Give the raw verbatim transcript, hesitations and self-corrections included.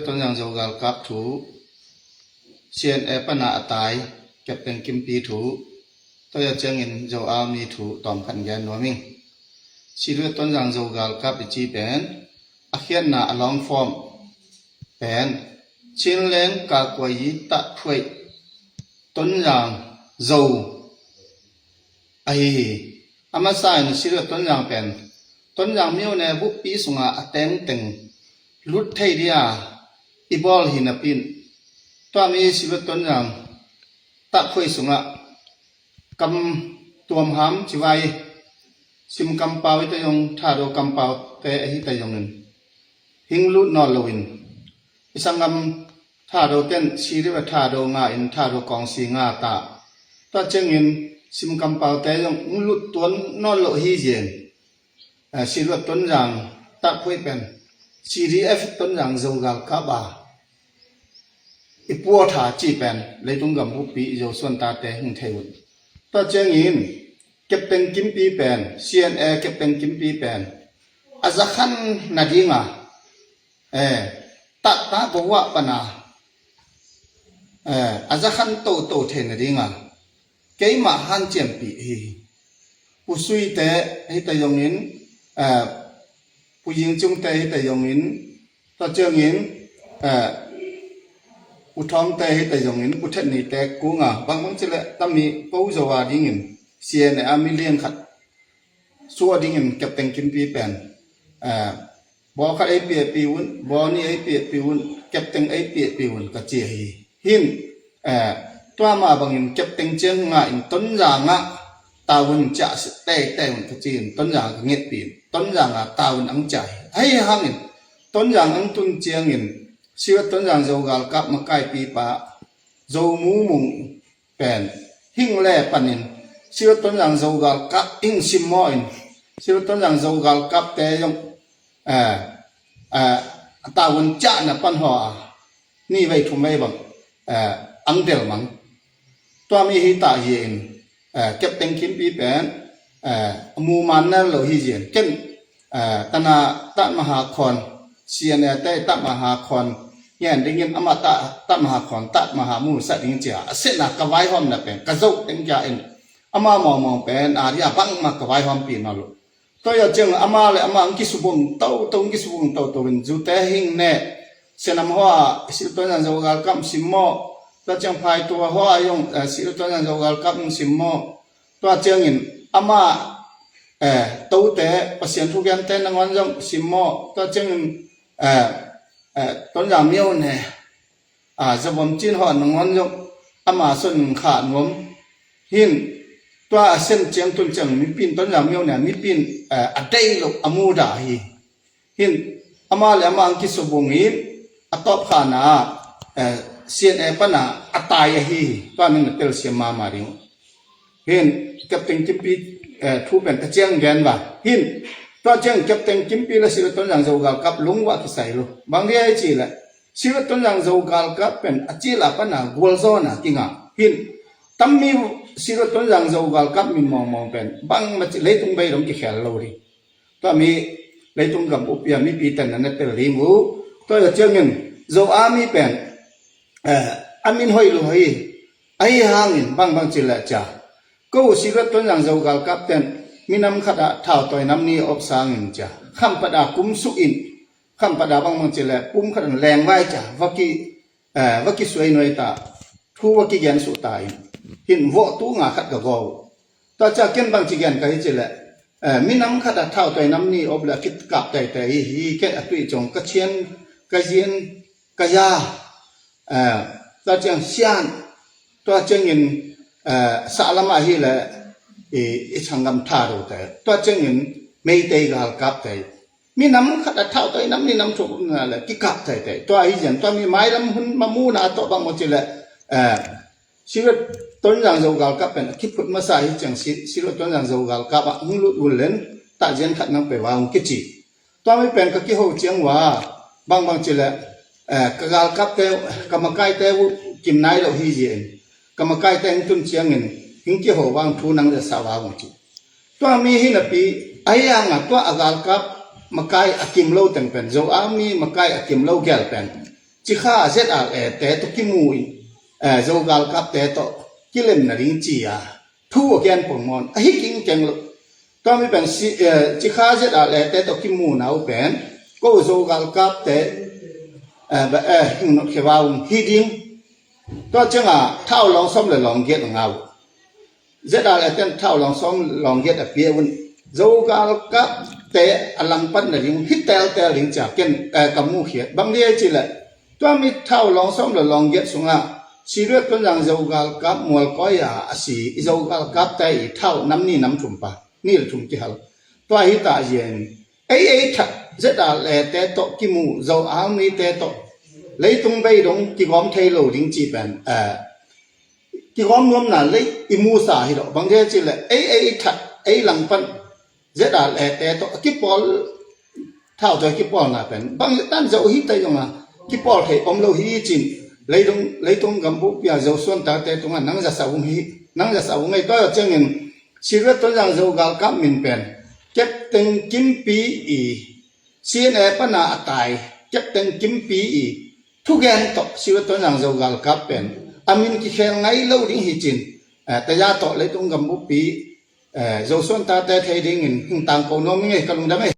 Tonzang Zo galkap thu, C N A pana a tai Captain Kimpi thu, tua ciangin Zo Army thu tawm khat gen nuam ing. Silhouette Tonzang Zo galkap i ci pen a khiatna a long form pen Chinland Kakuayi Tatphuai Tonzang Zo ahi hi. A masa in Silhouette Tonzang pen Tonzang myone buppi sunga a tengteng lut thei dia i bawl hi napi in, tua mi Silhouette Tonzang Tatphuai sungah kam tuamham civai, sim kampau i ta zong, Thado kampaute ahi ta zongin hing lut nawn loin, i sanggam Thado ten Siriva Thado nga in Thado kawngsi nga ta. Tua ciangin sim kampaute zong hing lut tuan nawn lo hi zia in, eh, Silhouette Tonzang Tatphuai pen C D F Tonzang Zo galkap a i puatha ci pen leitung gam buppi i Zo suan tate hing thei un. Tua ciangin Captain Kimpi pen, C N A Captain Kimpi pen a zakhan nadinga, eh, taktak bawah pana, eh, a zakhan toto thei nadinga keimah hanciampih hi. Pu Suite hi ta zongin, eh, Pu Yingcungte hi ta zongin, tua ciangin, eh, Pu Thawngte hi ta zongin, Pu Thetnite kunga bangbang cileh tami ko zo a dingin C N A a milian khat sua dingin Captain Kimpi pen, eh, bawl khat ei piahpih un, bawl nih ei piahpih un, captain ei piahpih un ka ci hi. Hin, eh, tua mah bangin captain ciang nga in Tonzang ah tavuan ciah teitei un ka ci in Tonzang ka ngetpih in Tonzang ah tavuan ang ciah hi. Ahi hangin Tonzang ang tun ciangin Silhouette Tonzang Zo galkap makaipipa Zo Mumung pen hing le panin Silhouette Tonzang Zo galkap hing simmawh in Silhouette Tonzang Zo galkapte zong, eh, eh, a tavuan ciahna pan haw a ni vei thum vei bang, eh, ang delmang. Tua mi hi ta hi in, eh, Captain Kimpi pen, eh, a muman nel lo hi zia in ken, eh, tana Taj Mahal khawn, C N A te Taj Mahal khawn ngen dingin ama ta, Taj Mahal khawn, Taj Mahal mu sa ding cia a sena ka vaihawmna pen ka zoh teng kia in ama mawngmawng pen a dia bangma ka vaihawmpih nawn lo. Tua ya ciang ama le ama ang kisubung toto, ang kisubung toto in zute hing ne, senam haw a Silhouette Tonzang Zo galkap simmawh, tua ciang phaitua haw a zong, eh, Silhouette Tonzang Zo galkap simmawh. Tua ciangin ama, eh, tote Pasian thugente nangawn zong simmawh. Tua ciangin, eh, eh, Tonzang myone, ah, zavom cin haw nangawn zong ama son khah nuam. Hin tua a sen ciang tun ciang mipin Tonzang myone mipin, eh, a dei lo a muda hi. Hin ama le ama ang kisubung in a tawpkhana, eh, C N A pana a tai ahi hi. Tua min a telsiam mama ding. Hin Captain Kimpi, eh, thu pen ka ciang gen va. Hin tua ciang Captain Kimpi le Silhouette Tonzang Zo galkap lungwa kisai lo. Bang dia i ci le Silhouette Tonzang Zo galkap pen a cila pana gualzawna kinga. Hin tammi Silhouette Tonzang Zo galkap min mawngmawng pen bangma ci leitung bei dong kikhel lo ding. Tua mi leitung gam upia mipi ten na na tel ding uh. Tua ya ciangin Zo Army pen, eh, a min hoih lo hi. Ahi hangin bangbang cileh cia ko Silhouette Tonzang Zo galkap ten minam khat ah thautawi nam ni op sangin cia khampat a kum suk in, khampat a bangbang cileh pum khat an lengvai cia va ki, eh, va kisuai nuai ta, thu va kigen suh ta in, hin vawh tu nga khat ka gaw uh. Tua cia ken bang ci gen ka hi cileh, eh, minam khat a thautawi nam ni op le a kikap teitei hi hi, kei a tuih cong ka cian, ka zian, ka ya, eh, tua ciang sian, tua ciangin, eh, sahlam ah hi le i, i sanggam Thado te, tua ciangin Meitei galkap te, minam khat a thautawi nam ni nam thuk na le kikap teitei. Tua hi zian tua mi mailam hun mamuna a tawh bang maw cileh, eh, Silhouette Tonzang Zo galkap pen a kiphut masa hi ciang si, Silhouette Tonzang Zo galkap ah hung lut un len tahzian khat nang pe va hung kici. Tua mi pen ka kiho ciang uh a, bangbang cileh, eh, ka galkapte, ka makaite uh kim nai lo hi zia in, ka makaite hing tun ciangin hing kiho vang thu nang le sa va hung ci. Tua mi hi napi, ahi hanga tua a galkap makai a kim lo teng pen, Zo Army makai a kim lo gel pen Cikha Z R A te tawh kimu in, eh, Zo galkapte tawh kilemna ding ci-a thu a gen pongmawk a hi kingkeng lo. Tua mi pen si, eh, Cikha Z R A te tawh kimuna uh pen ko Zo galkapte, eh, ba, eh, hing notkhia uh hi ding. Tua ciangah thau lawng sawm le lawng giat a ngah uh. Z R A ten thau lawng sawm lawng giat a pia un. Zo galkapte a langpatna ding hi teltel ding ci-a ken, eh, ka mukhiat. Bang dia ci leh tua mi thau lawng sawm le lawng giat sungah Siruat Tonzang Zo galkap mualkawi-a a si i Zo galkapte i thau nam ni nam thum pa ni le thum kihal. Tua hi ta zian ei ei that Z R A te tawh kimu Zo Army te tawh leitung bei dong kigawm thei lo ding ci pen, eh, kigawm nuamna lei i musa hi lo. Bang dia ci leh ei ei that ei langpan Z R A te tawh a kipawl thau tawh a kipawlna pen bang tan zo hi ta zongah kipawl thei om lo hi cin leitung, leitung gambupi-a Zo suantate tungah nang zasa ung hi, nang zasa ung ei. Tua ciangin Siruat Tonzang Zo galkap min pen Captain Kimpi i C N A pana a tai Captain Kimpi i thugen tawh Siruat Tonzang Zo galkap pen a min kikhel ngai lo ding hi cin, eh, taya tawh leitung gambupi, eh, Zo suantate thei dingin hing tangko nuam ing ei, ka lungdam ei.